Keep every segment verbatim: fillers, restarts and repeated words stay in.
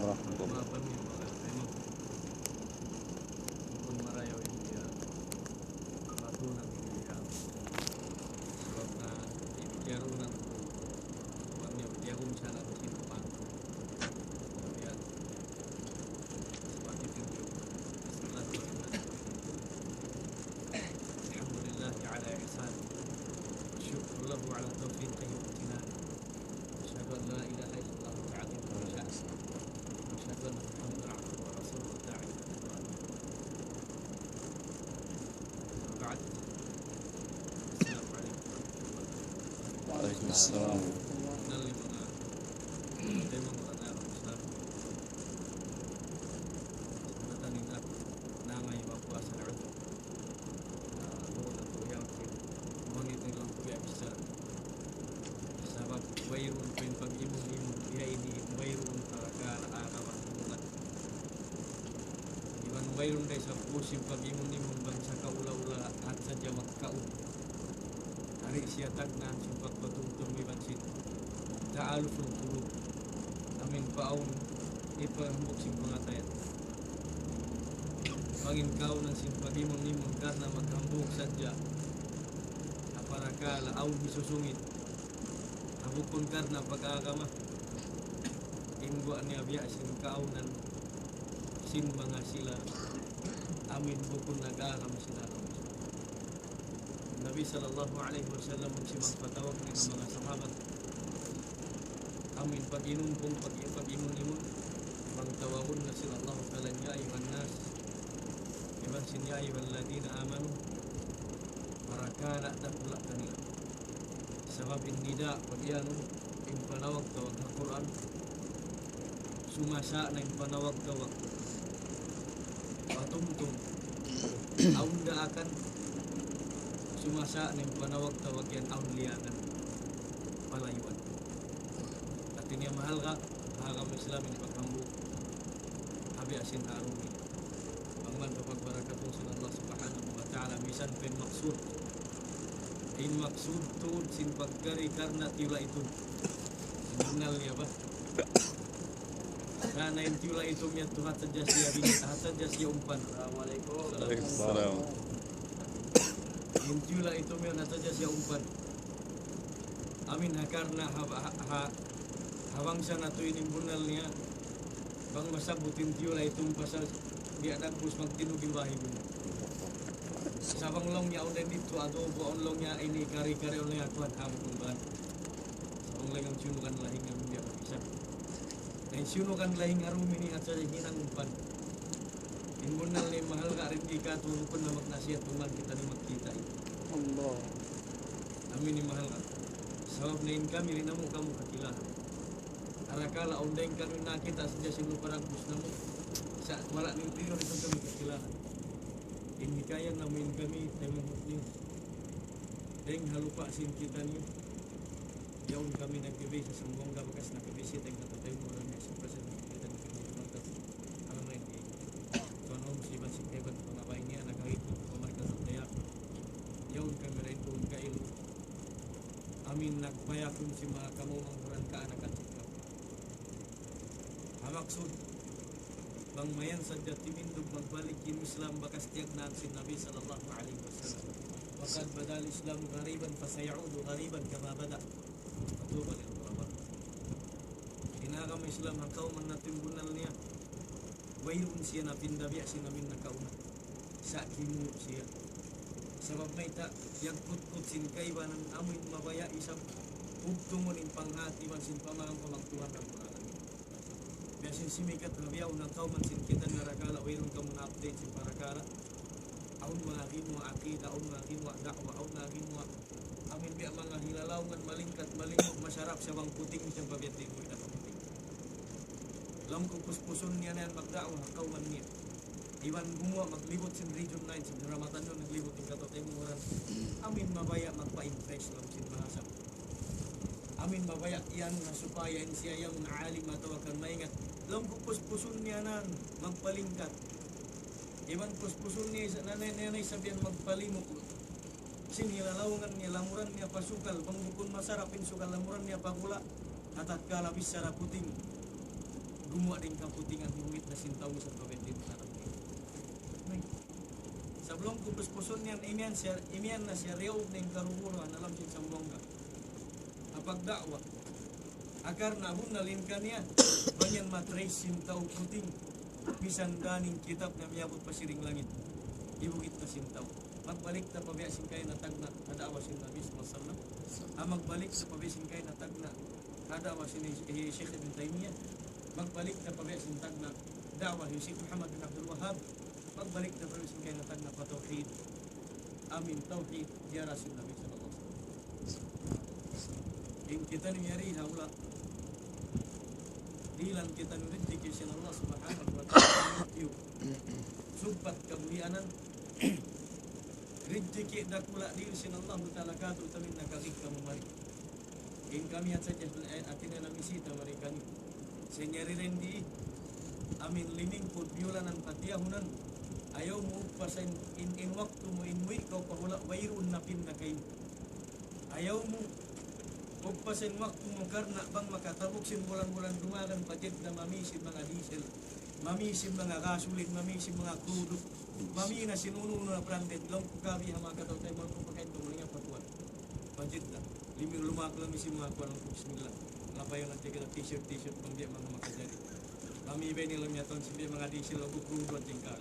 Warahmatullahi wabarakatuh. Bukun marayaw in biya' matunan in biya'. Sabab na in biya' runan ku, kuwan niya, biya' rum siya na sin kuwan. Yan. Sabab itu, بسم الله الرحمن الرحيم. الحمد لله على إحسانه، والشكر له على توفيقه وامتنانه. أشهد أن لا إله إلا الله تعظيما لشأنه، وأشهد أن محمدا عبده ورسوله الداعي إلى رضوانه. أما بعد، السلام عليكم ورحمة الله وبركاته. وعليكم السلام. Bunnal niya manga, bunnal niya manga Islam. Sa' mataning aku, nangay mapuas na ako. Ah, doon na tuud yan, mangit nila ang kuya bisa. Sabab wayruun pa in pag-imun-imun, biya' ini, wayruun parakala' agama umat. Iban wayruun da isab pusin pag-imun-imun bang sakaula-ula, hat sadja magkaun. Di' siya tagnaan sin pagpatumtum iban sin ta'aluful qulub. Amin pa awn ipahambuuk sin pangatayan. Bang in kaunan sin pag-imun-imun karna' maghambuuk sadja. Parakala' awn hisusungit. Bukun karna' pag-agama. In guwa' niya biya' sin kaunan sin manga sila amin bukun nag-agama sin agama. Nabi sallallahu alayhi wasallam magsimang patawag niya manga sahabat. Amin pag-inumpung, pag-, pag-imun-imun, bang tawagun na sila Allah Ta'ala, "Ya ayyuhan nas," iban sin, "Ya ayyuhalladhina amanu," parakala' dakula' kanila. Sabab in nida', pag-iyanun, in panawag-tawag ha Qur'an, sumasa' na in panawag-tawag patumtum, awn daakan, sumasa' na in panawag-tawag yan, awn liyangan, palayuan. Hati niya mahalga', ha agama Islam ini paghambuuk, ha biya' sin ha dum ini. Bang man pagbarakatun sin Allah Subhanahu wa Ta'ala, misan pa in maksud. In maksud tuud sin pagkari karna' tiyula' itum. Bunnal niya ba? Karna' in tiyula' itum yadtu hat sadja siya bini-, hat sadja siya umpan. Assalamualaikum. Waalaikumsalam. In tiyula' itum yadtu hat sadja siya umpan. Amin ha karna' ha, ha, ha, ha bangsa natu' ini in bunnal niya. Bang masabbut in tiyula' itum pasal di' dagbus magtinug in bahibu. Sa' bang laung niya awn didtu adobo, awn laung niya ini kari-kari, awn laung niya kuwan, hambuuk in bahan. Sa' bang laung niya siyunugan lahing, amun di' ako isab. Na in siyunugan lahing ha dum ini hat sadja hinang umpan. In bunnal niya mahalga' dayn di katu' bukun na magnasihat, bang man kita ini magkita' ini. Allah. Amin in mahalga'. Sabab na in kami di' namu' kamu kakilahan. Parakala' awn dayn kami nakakita' sadja sin lupa dagbus namu'. Sa' wala' niyu priority kami kakilahan. In hikayan namu' in kami, taymanghud niyu. Dayn ha lupa' sin kitaniyu. Yaun kami nagbibisi Zamboanga bakas nagbibisi dayn ha Taymanghud niya sin president kita nagbibisi. Alam mo yun, eh. Tuwan, um, si Iban, si Kevin, mga bayi niya, nagkahit, pamarka sa tayak. Yaun kami rin doon kailu. Amin nagbaya' kun sin manga kamu manghuran kaanakan sin kamu. Ha maksud, bang mayan sadja timindug magbalik in Islam bakas tiyagnaan sin Nabi sallallahu alayhi wasallam. وقد بدأ الإسلام غريبا فسيعود غريبا كما بدأ. فطوبى للغرباء. In agama Islam ha kawman natu' in bunnal niya, wayruun siya napinda biya' sin amin nakauna. Sa' kimu siya. Sabab mayta', yagkutkut sin kaibanan amuin mabaya' isab bugtungun in panghati iban sin pamaham pa Tuhan Rabbul Alamin. Biya' sin simikat na biya' na kawman sin kita na parakala', wayruun kamu na-update sin parakala'. Awn manga gimuwa' akida, awn manga gimuwa' da'wa, awn manga gimuwa' amin biya' manga hilalaungan malingkat, malingkat, masarap siya bang puting, siya pa biya' timuy na puting. Laung ku puspusun niya na yan magda'wa ha kawman niya. Iban gumuwa' maglibut sin Region nine, sin Ramatan yun, naglibut in katu' taymanghud. Amin mabaya' magpa-impress laung sin bahasa. Amin mabaya' yan na supaya in siya yan alim atawa kan maingat. Laung ku puspusun niya na magpalingkat. Iban puspusun niya sa-, na, na, na, na, sabihan magpalimuk. Sin hilalaungan niya, lamuran niya pa sukal, bang bukun masarap in sukal, lamuran niya pa gula', ha tatkala bichara puting. Gumuwa' dayn kaputingan, humit na sin tau misan pa bendin sa alam. Sabab laung ku puspusun niyan, imiyan siya, imiyan na siya riyaw dayn karuguran, alam sin sambungga. Apag da'wa. Akar na hun na lin kaniya, bang yan matrace sin tau puting, misan dayn kitab na miyabut pa siring langit. Ibugit na sin tau. Magbalik ta pa biya' sin kaina tagna', ha da'wa sin Nabi sallallahu alayhi wasallam. Ah, magbalik ta pa biya' sin kaina tagna', ha da'wa sin, eh, Sheikh Ibn Taymiyyah. Magbalik ta pa biya' sin tagna', da'wa hi Sheikh Muhammad bin Abdul Wahhab. Magbalik ta pa biya' sin kaina tagna' pa tawhid. Amin tawhid, diyara sin Nabi sallallahu alayhi wasallam. In kitaniyu yari ha hula'. Dihilan kitaniyu rijiki' sin Allah subhanahu wa ta'ala. Sugpat kabuhianan. Rijiki' dakula' dihil sin Allah ta'ala katu' tamin nakakik kamu mari. In kami at sadja, eh, hati niya namisita mari kaniyu. Sa' in yari dayn di, amin limingkud biyulanan patiyahunan. Ayaw mu ugpasan in, in waktu mu in muwi' kaw pa hula' wayruun na pinda kaymu. Ayaw mu ugpasan waktu mu karna' bang makatabuk sin bulan-bulan dumagan pa Jeddah mami sin manga diesel, mami sin manga gasolin, mami sin manga crude, mami na sin unu-unu na branded. Laung ku kabi ha manga kataw-taymangku pakain kamu niya pa kuwan. Pa Jeddah. Limi lumak lang sin manga kuwan, laung ku bismillah. Lapayan na tiga t-shirt, t-shirt, bang di' manga makajari. Kami iba ini lang yatan, sin biya' manga diesel, laung ku crude, one tingkal.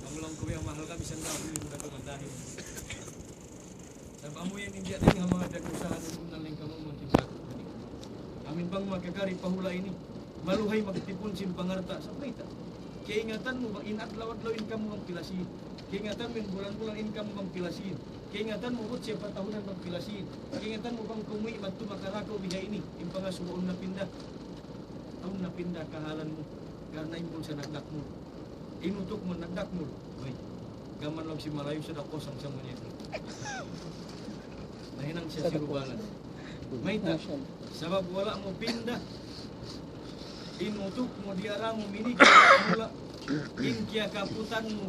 Bang laung ku biya' mahal kami, sanda, ini muna kamandahin. Sabab amu yan in biya' dayn ha manga piyag-usaha natu' na lang kamu, manga tingkal. Amin bang makakari pa hula' ini. Maluhay magtipun sin pangalta', sabab mayta'. Kaingatan mu ba in adlaw-adlaw in kamu bang pila sin? Kaingatan mu in bulan-bulan in kamu bang pila sin? Kaingatan mu bang siya pa tahunan bang pila sin? Kaingatan mu bang kaw muwi' madtu makarakaw biha ini, in pangasubu awn na pinda. Awn na pinda kahalan mu. Karna' in bulsa nagdakmul. In utuk mu nagdakmul. Uy, gaman laung sin Malayu sa' da kosong sa' mu niya. Nahinang siya sirubalan. Mayta'? Sabab wala' mu pinda. In utuk mu diyara mu minig mula. In kiyakaputan mu.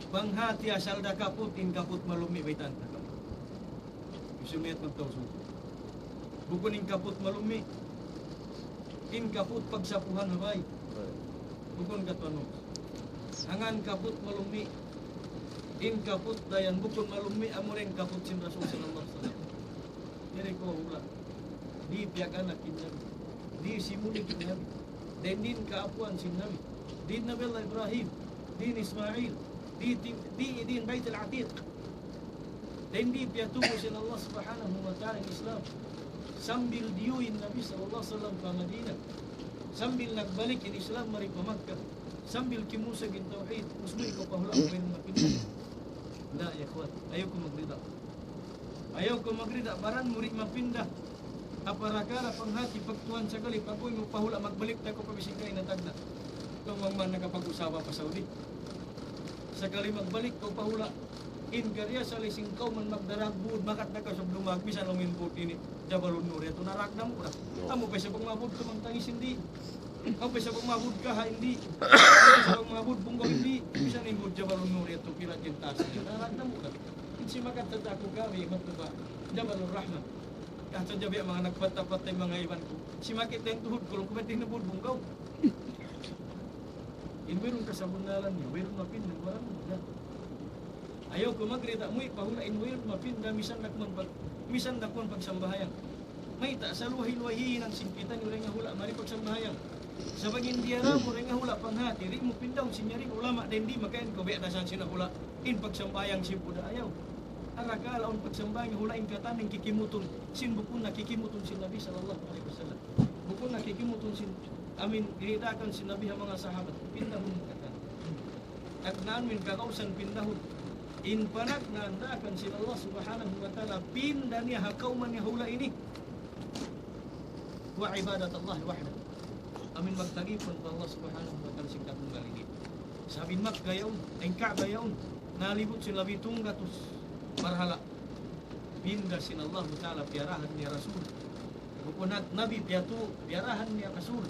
Bang hati asal da kaput, in kaput malummi' baytaan ta. Bisu' mayat magtausug. Bukun in kaput malummi'. In kaput pagsapuhan ha bay. Bukun katuan mu. Hangkan kaput malummi'. In kaput dayan bukun malummi', amura in kaput sin Rasul sallallahu alayhi wasallam. Yari kaw hula'. Di' piyag-anak in Nabi. Di' simuli in Nabi. Dayn di' in kaapuan sin Nabi. Di' in Nabi Allah Ibrahim. Di' in Ismail. Di', di', di' in Baytul Atiq. Dayn di' piyatubu' sin Allah Subhanahu wa Ta'ala in Islam. Sambil diyū in Nabi sallallahu alayhi wasallam pa Madinah. Sambil nagbalik in Islam mari pa Makkah. Sambil kimusag in tawhid. Usbuy kaw pa hula' mu in mapinda. La, ya ikhwan. Ayaw kaw magrida. Ayaw kaw magrida. Baran mu di' mapinda. Aparakala' panghati pagtuhan sakali, pag-uwi' mu pa hula' magbalik ta kaw pa bisin kaina tagna'. Kaw bang man nakapag-usawa pa Saudi. Sakali magbalik kaw pa hula', in kariya sa' lising kaw man magdarag bud, makat na kaw sa' dumag, misan laung in bud ini, Jabalun Nur, yadtu narag na mu ra. Amu pa isab bang mabud kaw mangtangis, di'. Amu pa isab bang mabud kaha, di'. Amu pa isab bang mabud bungkaw, di'. Misan in bud Jabalun Nur, yadtu pila' in taas, narag na mu ra. In simakat sa' aku kawi, matuba, Jabalur Rahmah. Kahsa jabi manga nagpata-pata in manga iban ku. Simakit na in tuhud ku, laung ku, "Ba't di' na bud bungkaw?" In wayruun kasabunnalan niya, wayruun mapinda, wala' na. Ayaw kaw magrida, muwi' pa hula' in wayruun mapinda, misan da kuman pag-, misan da kuman pagsambahayang. Mayta', saluhay-luhay hinang sin kitaniyu dayn ha hula' mari pagsambahayang. Sabab in diyara mu dayn ha hula' panghati, di' mu pindahun sin yari ulama, dayn di' makain kaw biya' da isab sin hula'. In pagsambahayang simpu da ayaw. Arakala' awn pagsambahayang hula' in katan in kikimutun. Sin bukun na kikimutun sin Nabi sallallahu alayhi wasallam. Bukun na kikimutun sin, amin, ginidaakan sin Nabi ha manga sahabat. Pindahun mu katan. Tagnaan mu in kagausan pindahun. In panagnaan daakan sin Allah Subhanahu wa Ta'ala, pinda niya ha kawman niya hula' ini. Wa ibadatallahi wahdah. Amin magtagipun pa Allah Subhanahu wa Ta'ala sin katunggal ini. Sabab in Makkah yaun, in Ka'bah yaun, nalibut sin labi tunggatus barhala'. Pinda sin Allahu Ta'ala piyarahan niya Rasul. Bukun hat Nabi piyatu', piyarahan niya Rasul.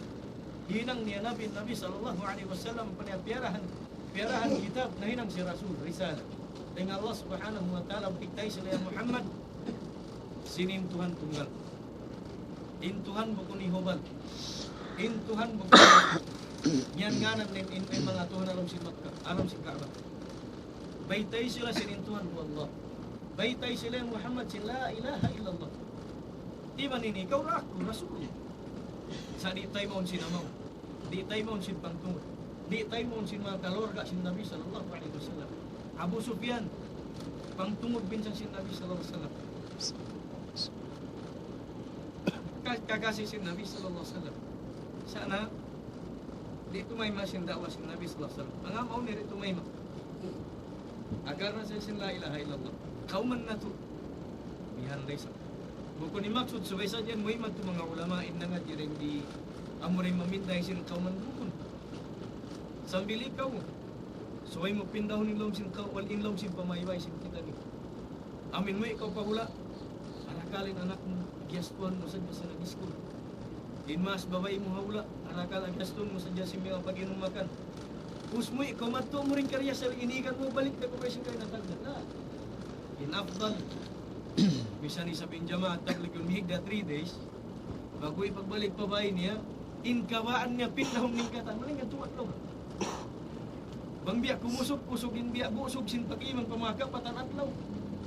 Hinang niya Nabi, Nabi sallallahu alayhi wasallam, pa niya piyarahan, piyarahan kitab, nahinang siya Rasul, risala. Dayn ha Allah Subhanahu wa Ta'ala, bukun tay sila ya Muhammad, sin in Tuhan tunggal. In Tuhan bukun hi Hubal. In Tuhan bukan. Yan ngānan in, in, in manga Tuhan ha lawm sin Makkah, ha lawm sin Kaaba. Baytai sila sin in Tuhan huwa Allah. Baytai sila in Muhammad sin la ilaha illallah. Iban ini, ikaw ra aku, Rasul. Sa' di' taymaun sin amaun. Di' taymaun sin pangtungud. Di' taymaun sin manga kaluarga sin Nabi sallallahu alayhi wasallam. Abu Sufyan, pangtungud minsan sin Nabi sallallahu alayhi wasallam. Ka-, kakasi sin Nabi sallallahu alayhi wasallam. Sa' na, di' tumayma' sin da'wa sin Nabi sallallahu alayhi wasallam. Manga maun di' tumayma'. Agarun na sa sin la ilaha illallah. Kawman natu'. Bihan da isab. Bukun in maksud subay sadja yan, muwi' madtu manga ulama in nangadji' dayn di, amu dayn maminda sin kawman, bukun. Sambil ikaw, subay mu pindahun in lawm sin kaw-, wal in lawm sin pamaybay sin kitaniyu. Amu in muwi' kaw pa hula', arakala' in anak mu, giyastuhan mu sadja sa nag-iskul. In maas babai mu ha hula', arakala' giyastuhan mu sadja sin miyapag-inum makan. Ubus muwi' kaw madtu mu dayn kariasal, inigan mu, balik da kaw pa sin kaina tagna'. La. In afdal. Misan isab in jamaat tabligh yaun mihigda three days. Ba'gu ipagbalik pa bāy niya, in kabaan niya pindahun in katan, malayngkan tū adlaw. Bang biya' kumusug-kusug in biya' busug sin pag-iman pa manga kapatan adlaw.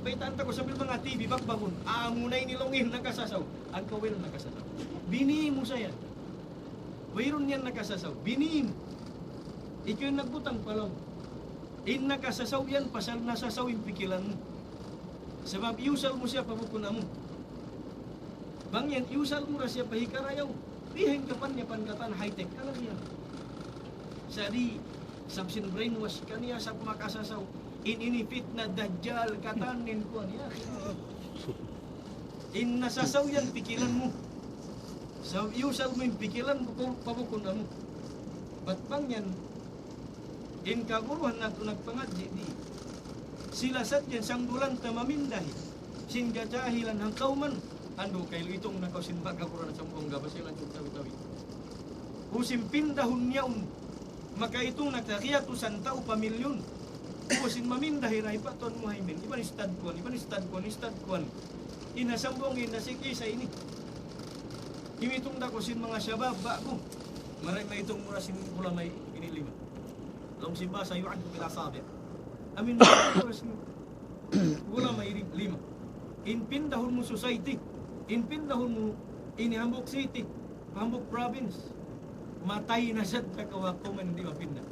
Baytaan ta kaw sambil manga T V, bakbakun. Amu na ini laung in nakasasaw. Hangkan wayruun nakasasaw. Bini mu sa yan. Wayruun yan nakasasaw. Bini mu. Ikaw in nagbutang pa laung. In nakasasaw yan pasal nasasaw in pikilan mu. Sabab iyusal mu siya pa bukun amu. Bang yan, iyusal mu ra siya pa hikarayaw. Bihaun ka pa niya pa in katan high-tech. Alam niya. Sa' di', sabab sin brainwash kaniya, sabab makasasaw. In ini fitna, dajjal, katan in kuwan niya. In nasasaw yan pikilan mu. Sabab iyusal mu in pikilan bukun, pa bukun amu. Bat bang yan, in kaguruhan natu' nagpangadji' di'. Sila sadja in sangdulan ta mamindahi. Sin kajahilan hangkawman. Andu' kailu itung na kaw sin manga kaguruhan sambung gabas ilan sin tawi-tawi. Ubus in pindahun niya un. Makaitung na kiyatusan tau pa milyun. Ubus in mamindahi ra hi Pak Tuan Muhaimin. Iban ustad kuwan, iban ustad kuwan, ustad kuwan. In ha sambung in nasi kisa ini. Imitung da ku sin manga shabab ba'gu. Mari maitung mu ra sin ulama ini lima. Laung sin bahasa yu'addu bil asabi'. Amin, maitung mu ra sin ulama ini lima. In pindahun mu society. In pindahun mu ini hambuuk city. Hambuuk province. Matay na sadja kaw ha kawman di' mapinda.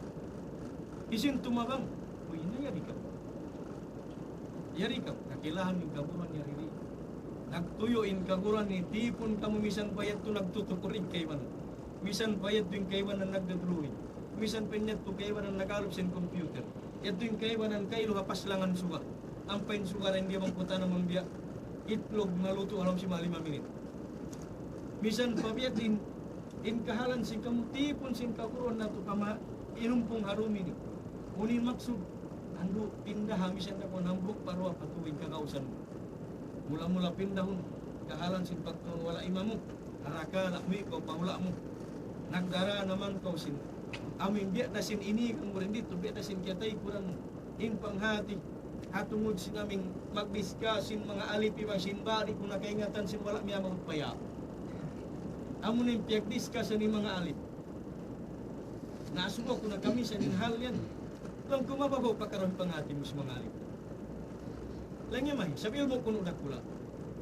Hisiyu in tumabang? Uy, na yari kaw. Yari kaw, kakilahan in kaguruhan yari di. Nagtuyu' in kaguruhan ini, tipun kamu misan pa yadtu nagtutukur in kaibanan. Misan pa yadtu in kaibanan nagda-drawing. Misan pa yadtu kaibanan nag-alup sin computer. Yadtu in kaibanan kailu ha paslangan suga. Ampa in suga ra in di' bang kuta na mambiya' itlug malutu' ha lawm sin manga lima minit. Misan pa biya' diin, in kahalan sin kamu tipun sin kaguruhan natu' kama inumpung ha dum ini. Unu in maksud, andu' pindaha misan da kaw hambuuk pa duwa pa tū in kagausan mu. Mula-mula pindahun, kahalan sin pagtuun wala' imamu, arakala' muwi' kaw pa hula' mu. Nagdara naman kaw sin, amu in biya' da sin ini, kamu rin didtu, biya' da sin kiyatay kuran mu. In panghati, ha tungud sin amu in magdiskas sin manga alip iban sin bali' ku na kaingatan sin wala' miyamaut pa ya. Amu na in piyagdiskas sin manga alip. Na asubu ku na kami sa in hal yan. Laung ku mababaw pa karuun panghati mu sin manga alip. Laung niya, "May, sabab ilmu' kunu' dakula'."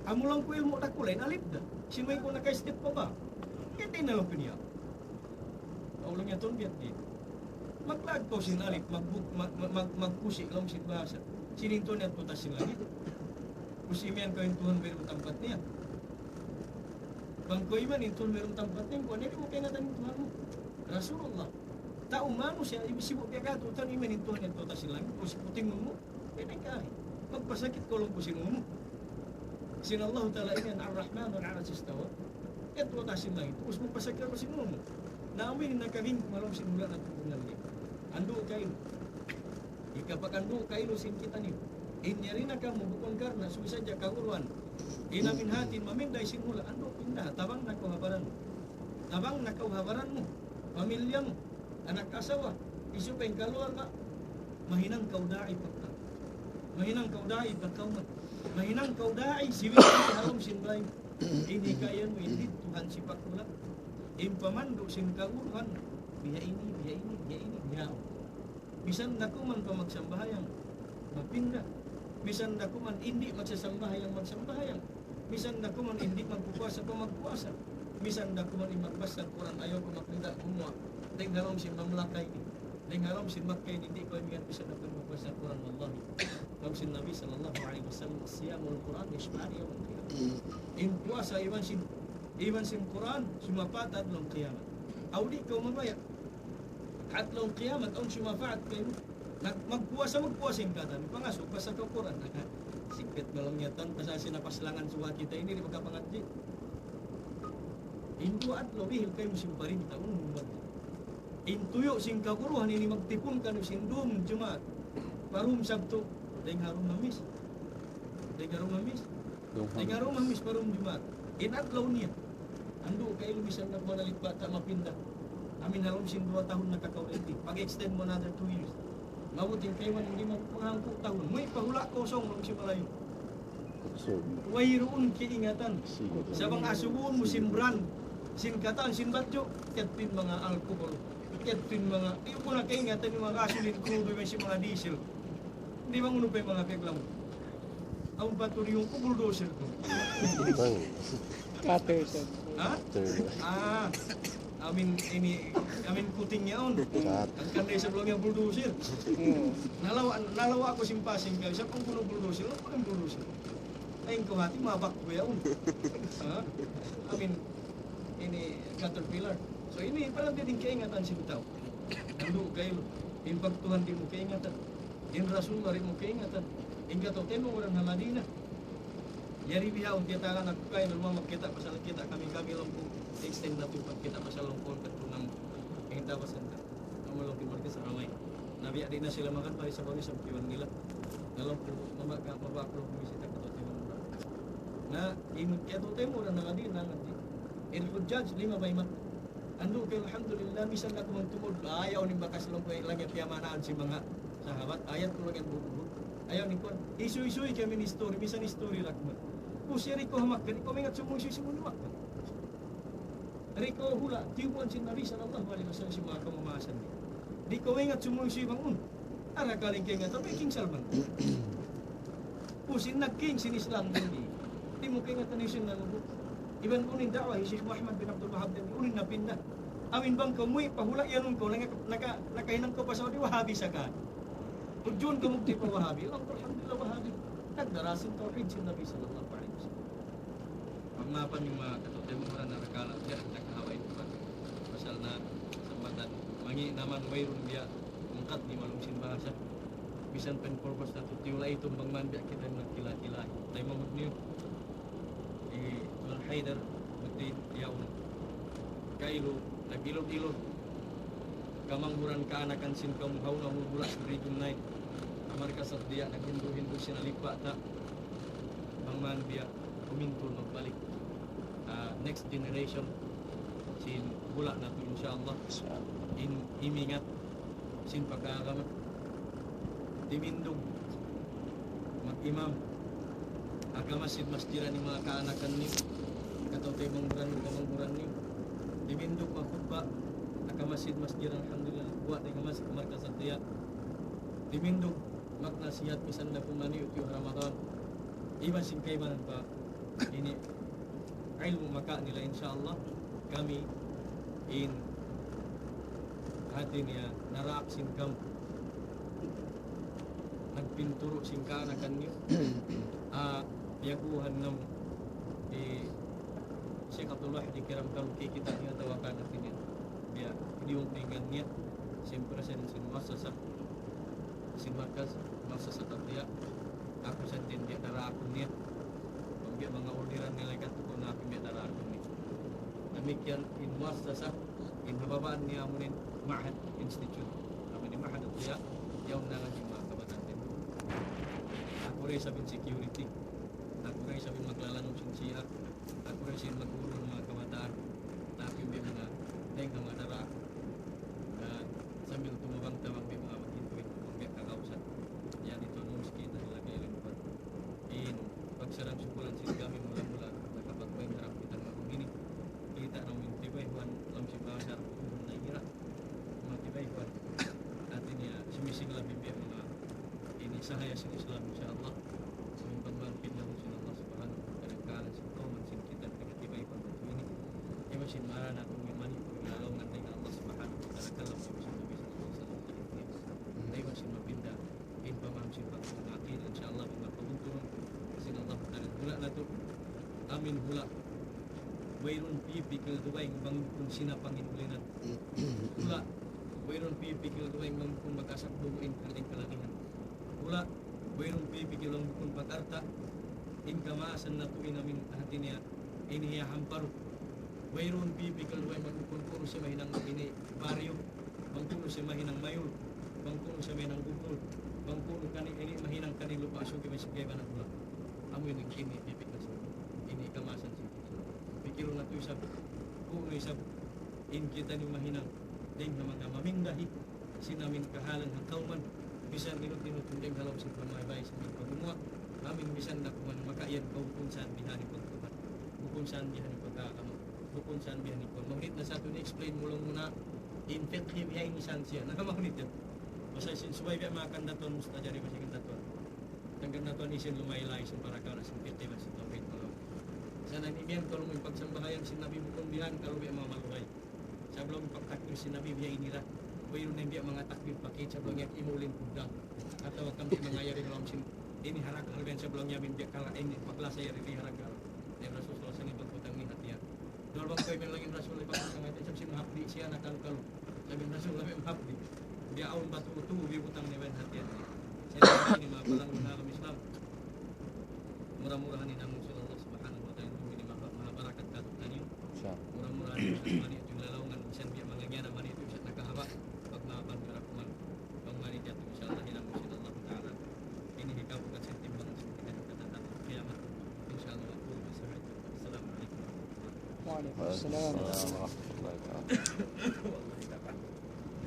Amu laung ku ilmu' dakula', in alip da. Sin way ku naka-step pa ba? Kaya di' na laung ku niya. Laung niya, "Tuun biya' diin. Maglaag kaw sin alip, mag-, mag-, mag-, magkusi' laung sin bahasa. Sin in Tuhan yadtu ha taas sin langit. Kusi' miyan kaw in Tuhan wayruun tampat niya. Bang kaw iman in Tuhan wayruun tampat niya, kuwan, di' mu kaingatan in Tuhan mu. Rasulullah. Tau manusiya', iban sibu' biya' katu', tau iman in Tuhan yadtu ha taas sin langit, kusi' puting mu." Kaya di' ka, magpasakit kaw laung ku sin unu mu. Sin Allahu Ta'ala ini, Ar-Rahmanu 'alal 'arshi istawa. Yadtu ha taas sin langit. Ubus magpasakit kaw sin unu mu. Na amu in nakaging ku ha lawm sin hula' natu' bunnal ini. Andu' kailu. Hikapagandu' kailu sin kitaniyu. In yari na kamu bukun karna' subay sadja kaguruhan. In amu in hati in maminda sin hula', andu' pinda, tabang na kaw ha baran mu. Tabang na kaw ha baran mu. Pamilya mu. Anak asawa. Hisiyu pa in kaluarga. Mahinang kaw da'i pa kawman. Mahinang kaw da'i pa kawman. Mahinang kaw da'i, siwit ha lawm sin bāy. Ini kaya mu, ini Tuhan sipak hula'. In pamandu' sin kaguruhan, biya' ini, biya' ini, biya' ini, biya' ini. Misan da kuman pa magsambahayang, mapinda. Misan da kuman indi' magsasambahayang, magsambahayang. Misan da kuman indi' magpuasa pa magpuasa. Misan da kuman in magbasa Qur'an, ayaw ku makrida gumuwa'. Dayn ha lawm sin mamlaka ini. Dayn ha lawm sin Makkah ini, di' ku ingat misan da kuman magbasa Qur'an, wallahi. Laung sin Nabi sallallahu alayhi wasallam, "الصيام والقرآن يشفعان يوم القيامة." In puasa iban sin, iban sin Qur'an, sumapaat adlaw qiyamat. Aw di' kaw mabaya'. Adlaw qiyamat, awn sumapaat kaymu. Nag-, magpuasa, magpuasa in katan. Pangasubu, basa kaw Qur'an. Sikit malam yatan, pasal sin napaslangan suwa kita ini, di' makapangadji'. In duwa adlaw, dihil kaymu sin parinta, unu in magtuyu'. In tuyu' sin kaguruhan ini magtipun kaniyu sin dum Jumaat. Pa dum Sabtu, dayn ha dum Hamis. Dayn ha dum Hamis. Dayn ha dum Hamis pa dum Jumaat. In adlaw niya. Andu' kailu misan na kuwan alit bata' mapinda. Amin ha lawm sin duwa tahun nakakaw didtu. Pag-extend mu another two years. Mabuting kaiwan, di' mu pangangku' tahun. Muwi' pa hula' kosong, laung sin malayu'. So, wayruun kaingatan. Sige. Sa' bang asubuhun mu sin brand, sin katan, sin badju', kiyadtu in manga alcohol. Kiyadtu in manga, di' mu na kaingatan in manga gasoline, crude, iban sin manga diesel. Di' bang unu pa in manga paglamu. Awn pa tuud in bulldozer ku. Bang. Cutter, sir. Ha? Cutter. Ah. Amin ini, amin kuting yaun. Kat. Hangkan da isab laung niya bulldozer. Hmm. Nalawa', nalawa' aku sin pasing kay, sa' kunu' bulldozer, laung ku in bulldozer. Laung ku hati, mabak ku yaun. Ha? Amin, ini caterpillar. So, ini parang di' kaingatan sin tau. Andu' kailu, in pagtuhan di' mu kaingatan. In Rasulullah di' mu kaingatan. In kataw-taymanghuran ha Madina. Yari bihaun kiyatala na ku kay, normal magkita', pasal kita' kami-kami laung ku, extend natu' pagkita' pasal laung ku, katunan. In tawasan ka. Kamu laung ku markas ramay. Na biya' di' na sila makan, pari sa pari sa kiwan nila. Na laung ku, mama-, ka-, mabak laung ku, misita kataw-taymanghuran. Na, in kataw-taymanghuran ha Madina, ngadji'. In hujjaj, lima bay ma. Andu' kay, alhamdulillah, misan aku magtumud, ayaw in bakas laung ku, laung niya piyamanaan sin manga sahabat, ayaw ku laung niya bubuhu. Ayaw niya kuwan, isuy-isuy kami in history, misan history ra kuman. Ku siya di' ku ha Makkah, di' ku maingat sumuysuy sin manga Makkah. Di' ku hula', tiyubuan sin Nabi sallallahu alayhi wasallam sin manga kamamasan niya. Di' ku maingat sumuysuy bang unu. Ara kaling kaingatan, King Salman. Unu in nagking sin Islam dindi. Di' mu kaingatan in sin nanubu. Iban unu in da'wa hi Sheikh Muhammad bin Abdul Wahhab dindi, unu in napinda. Amin bang kaw muwi' pa hula' yan unu kaw, naka-, naka-, nakahinang kaw pa Saudi, Wahabi sa ka. Tudjuhun kaw mugti' pa Wahabi, laung ku alhamdulillah Wahabi. Nagdara sin tawhid sin Nabi sallallahu alayhi wasallam. Pagmapan in manga kataw-taymanghuran na rakala', di' nakahawa in Tuhan. Pasal na sambatan, mangi' naman wayruun biya' mungkat di' malum sin bahasa. Misan pa in purpose natu' tiyula' itu bang man biya' kita nagkila-kila. Taymanghud niyu. Hi Tuan Haydar, buti yaun. Kailu, nag-ilud-ilud. Kamanghuran kaanakan sin kamu hauna hula' sin Region nine. Amar kasat diya' naghindu'-hindu' sin alippa ta. Bang man biya' kumintul magbalik. Ah, next generation sin hula' natu', insya Allah. Insya Allah. In imingat sin pagkaagama. Timindug mag-imam. Ha kamasjid-masjidan in manga kaanakan niyu. Kataw-taymanghuran niyu, kamanghuran niyu. Timindug magkhutba. Ha kamasjid-masjidan, alhamdulillah. Buwat in kamasjid, markas Satya. Timindug magnasihat misan da kuman niyu tiyu' Ramadan. Iban sin kaibanan pa ini ilmu' makawa' nila, insya Allah. Kami in hati niya naraak sin kamu. Nagpinturu' sin kaanakan niyu. Ah, piyaguhan namu' hi Sheikh Abdullah di Kiram kalu kikita' niyu atawa kaanakan niyu. Biya' diyung tingan niya. Sin president sin muassasa. Sin markas, muassasa Tarbiyah. Aku sa' din biya' dara aku niya. Bang biya' manga orderan nila katu' ku na aku biya' dara aku niya. Damikkiyan in muassasa, in ha babaan niya amu in Ma'had Institute. Amu in Ma'had Tarbiyah, yaun na in manga kabataan din. Aku da isab in security. Aku da isab in maglalanum sin C R. Aku da isab in maguru sin manga kabataan. Tapi biya' manga, dayng ha manga dara aku. Na sambil tumabang-tabang biya' manga maghindu'-hindu', biya' kakausan. Yan itu nus kita nila kailan pa. In pagsarang-sukulan sin kami mula-mula, nakapagpain harap kita nga ini. Kita na minti ba, Juan, Sahaya sin Islam, insya Allah. Sin pagmangkin na sin Allah Subhanahu wa Ta'ala, kahalan sin kawman sin kita, nakatibay pagkatu ini. Iban sin mara natu' in mani, lalaw ngan dayn ha Allah Subhanahu wa Ta'ala, kalam sin Nabi sallallahu alayhi wasallam. Iban sin mapinda in pamaham sin pagkatu, insya Allah, bang mapabuntunun sin Allah Ta'ala. Hula' natu', amin hula'. Wayruun pipikil dugaing bang bukun sina pangindulinan. Hula', wayruun pipikil dugaing bang bukun mag-asap dugaing kalagihan. Hula', wayruun pipikil bang bukun pag-alta'. In kamaasan natu' in amin hati niya, ini hiyahamparu. Wayruun pipikil dugaing bang bukun kunu' siya mahinang ini baryu, bang kunu' siya mahinang mayul, bang kunu' siya mahinang gubnul, bang kunu' kani ini mahinang kani lupa' sugi, may sugi ba na hula'. Amu ini, ini pipikil sa, ini kamaasan sin Pikilun natu' isab, kunu' isab in kitaniyu mahinang dayn ha manga mamindahi sin amin kahalan ha kawman, misan inut-inut dayn ha lawm sin pamaybay sin pagkagumuwa, amin misan na kuman makaiyan kaw bukun saan bihan in pagtuhan, bukun saan bihan in pagkaagama, bukun saan bihan in kuwan. Mahunit na sa tuud in explain mu laung mu na in fiqh biya' ini saan siya. Na mahunit yan. Basta sin subay biya' manga kandatuan mustajari, basta kandatuan. Hangkan na tuwan isin lumaylay sin parakala' sin fiqh iban sin tawhid, manga. Sa' na ini miyan kalu in pagsambahayang sin Nabi bukun bihan, kalu biya' manga maluhay. Sabab laung pagtakbir sin Nabi biya' ini ra. Wayruun na biya' manga takbir pakit, sabab laung niya imulin kudang. Atawa kam sin manga yari laung sin ini harak, harak yan, sabab laung niya biya' kala' ini paglasa yari di harak kala'. Ya Rasul sallallahu alayhi wasallam, pagbutang ini hati yan. Duwal bang kaw imiyan laung in Rasul, ipakita nga, isab sin mahapdi siya na kalu-kalu. Sabab in Rasul, labi mahapdi. Biya' awn batu, tuwi butang niya, bayan hati yan. Sa' ini manga palangga' ha agama Islam. Mura-murahan in amun sin Allah Subhanahu wa Ta'ala, ini manga, manga barakat kātu'niyu. Insya Allah. Mura-murahan in Islam, mani itu lalawngan, misan biya' manga ngiyan, mani itu, misan nakahaba', pagmahapan, mura kuman. Bang mani jatu, insya Allah, in amun sin Allah Ta'ala. Ini hikabukat sin timbang sin kita di katan kiyamat. Insya Allah, aku berserah. Assalamualaikum warahmatullahi wabarakatuh. وعليكم السلام ورحمة الله وبركاته. Wallahi ta'ala.